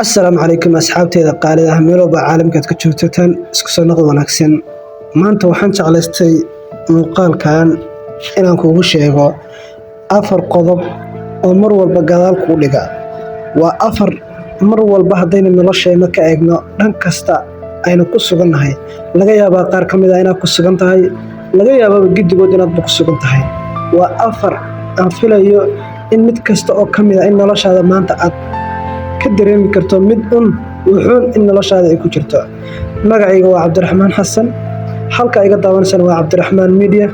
Asalaamu calaykum asxaabteeda qaalida ah, meel walba caalamka aad ka joogtataan, isku soo noqod wanaagsan. Maanta waxaan jeclaystay muuqaalkan inaan kugu sheego afar qodob oo mar walba gadaal kuu dhiga. Waa afar mar walba haddaynu nolosheenna ka eegno, dhan kasta aynu ku sugannahay, laga yaabaa qaar ka mid ah inaad ku sugan tahay, laga yaabaaba giddigood inaadba ku sugan tahay. Waa afar aan filayo in mid kasta oo ka mid ah in noloshaada maanta aad ka dareemi karto mid un wuxuun in noloshaada ay ku jirto. Magacayga waa Cabdiraxmaan Xasan, halka iga daawanaysan waa Cabdiraxmaan Media.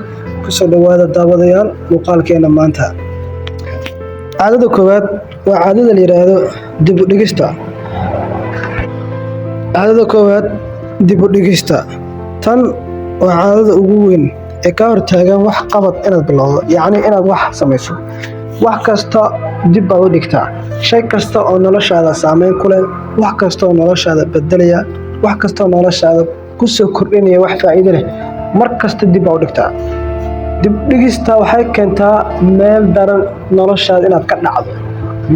Kusoo dhowaada, daawadayaal, muuqaalkeena maanta. Caadada koowaad waa caadada la yidhaahdo dib u dhigista. Caadada koowaad, dib u dhigista. Tan waa caadada ugu weyn ee kaa hortaagan wax qabad inaad bilowdo, yacni inaad wax samayso. Wax kasta dib baad u dhigtaa, shay kasta oo noloshaada saameyn ku leh, wax kasta oo noloshaada bedelaya, wax kasta oo noloshaada kusoo kordhinaya wax faa'iido leh, mar kasta dib baa u dhigtaa. Dib u dhigista waxay keentaa meel daran noloshaada inaad ka dhacdo,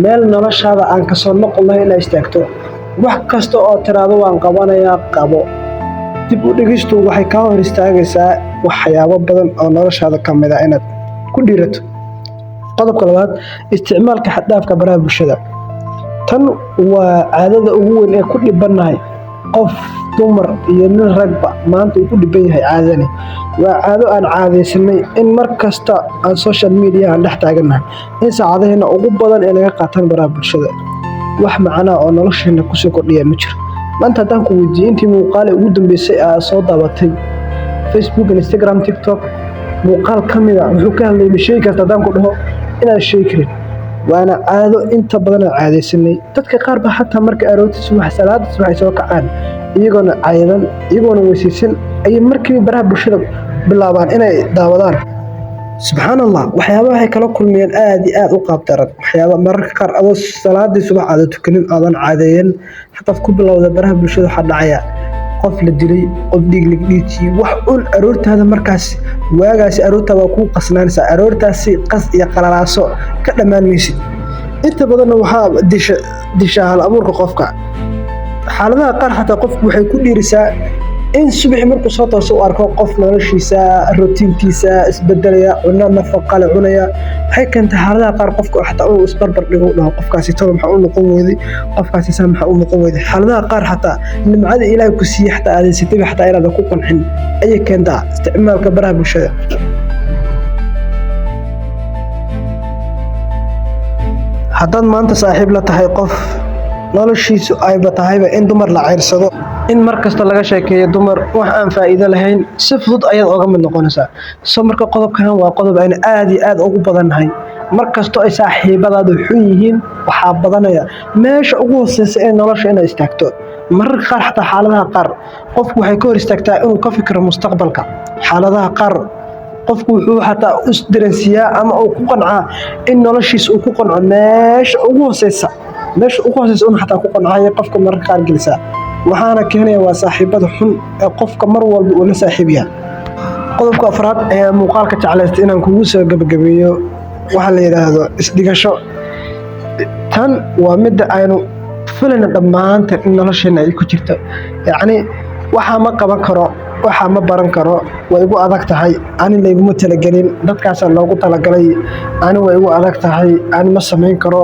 meel noloshaada aan kasoo noqon lahayn inaad istaagto. Wax kasta oo tiraahdo waan qabanayaa, qabo. Dib u dhigistu waxay kaa hor istaagaysaa waxyaabo badan oo noloshaada ka mid ah inaad ku dhiirato. Qodobka labaad, isticmaalka xad-dhaafka baraha bulshada. Tan waa caadada ugu weyn ee ku dhibannahay, qof dumar iyo nin ragba maanta uu ku dhiban yahay. Caadadani waa caado aan caadaysanay in mar kasta aan social media aan dhex taagannahay, in saacadaheena ugu badan ee naga qaataan baraha bulshada. Wax macnaa oo nolosheena kusoo kordhiya ma jiro. Maanta haddaan ku weydiiyo intii muuqaale ugu dambeysay aa soo daabatay Facebook, Instagram, TikTok, muuqaal ka mid a wuxuu ka hadlayay, ma sheegi karta? Haddaan ku dhaho, inaad sheegi karin. Waana caado inta badan aan caadaysanay. Dadka qaar ba xataa marka aroortii subax, salaada subax ay soo kacaan, iyagoona caydan, iyagoona weysaysan, ayay markiiba baraha bulshada bilaabaan inay daawadaan. Subxaan Allah, waxyaabaha waxay kala kulmayaan aad iyo aad u qaab daran. Waxyaaba mararka qaar adoo salaadii subax aadan tukanin, aadan caadeeyan, hadaad ku bilowda baraha bulshada, waxaa dhacaya qof la dilay, qof dhiig la dhiijiyey, wax un aroortaada markaas waagaasi aroortaa waa kuu qasnaanaysaa. Aroortaasi qas iyo qalalaaso ka dhammaan maysid. Inta badanna waxaa disha hal abuurka qofka. Xaaladaha qaar xataa qofku waxay ku dhiirisaa in subaxii markuu soo tooso u arko qof noloshiisa, routinekiisa isbedelaya, cuno nafaqa leh cunaya. Waxay keentaa xaaladaha qaar qofka xataa uu isbarbar dhigo, u dhaho: "Qofkaasi tolo maxaa u noqon weyday? Qofkaasi saa maxaa u noqon weyday?" Xaaladaha qaar xataa nimcada Ilaahay ku siiyey xataa aadaysatayba xataa inaadan ku qancin ayay keentaa isticmaalka baraha bulshada. Haddaad maanta saaxiib la tahay qof noloshiisu ayba tahayba in dumar la ceyrsado, in mar kasta laga sheekeeyo dumar, wax aan faa'iido lahayn, si fudud ayaad oga mid noqonaysaa. So marka qodobkan waa qodob aynu aad iyo aad ugu badannahay. Mar kastoo ay saaxiibadaadu xun yihiin, waxaa badanaya meesha ugu hooseysa ee nolosha inay istaagto. Mararka qaar xataa xaaladaha qaar qofku waxay ka hor istaagtaa inuu ka fikiro mustaqbalka. Xaaladaha qaar qofku wuxuu xataa isdareensiiyaa ama uu ku qancaa in noloshiisa uu ku qanco meesha ugu hooseysa, meesha ugu hooseysa un xataa ku qancaya qofka mararka qaar gelisaa. Waxaana keenaya waa saaxiibada xun ee qofka mar walba uu la saaxiib yahay. Qodobka afraad ee muuqaalka jeclaystay inaan kugu soo gabagabeeyo waxaa la yidhaahdo isdhigasho. Tan waa midda aynu filayna dhammaanteen in nolosheena ay ku jirto, yacni waxaa ma qaban karo, waxaa ma baran karo, way igu adag tahay, ani layguma talagelin, dadkaasaa loogu talagalay, ani way igu adag tahay, ani ma samayn karo.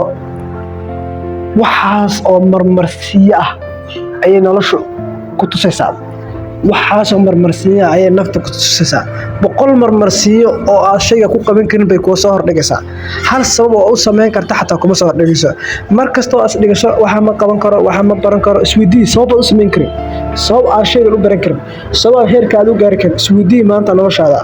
Waxaas oo marmarsiyo ah ayay noloshu ku tusaysaa, waxaasoo marmarsiiya ayay nafta ku tusaysaa. 100 marmarsiiyo oo aad shayga ku qaban karin bay kuwa soo hordhigaysaa. Hal sabab oo u samayn karta xataa kuma soo hordhigayso. Mar kastoo aad isdhigasho waxaa ma qaban karo, waxaa ma baran karo, isweydii sabab aad u samayn karin, sabab aad shaygan u baran karin, sabab aad heerka aad u gaari karin. Isweydii maanta noloshaada.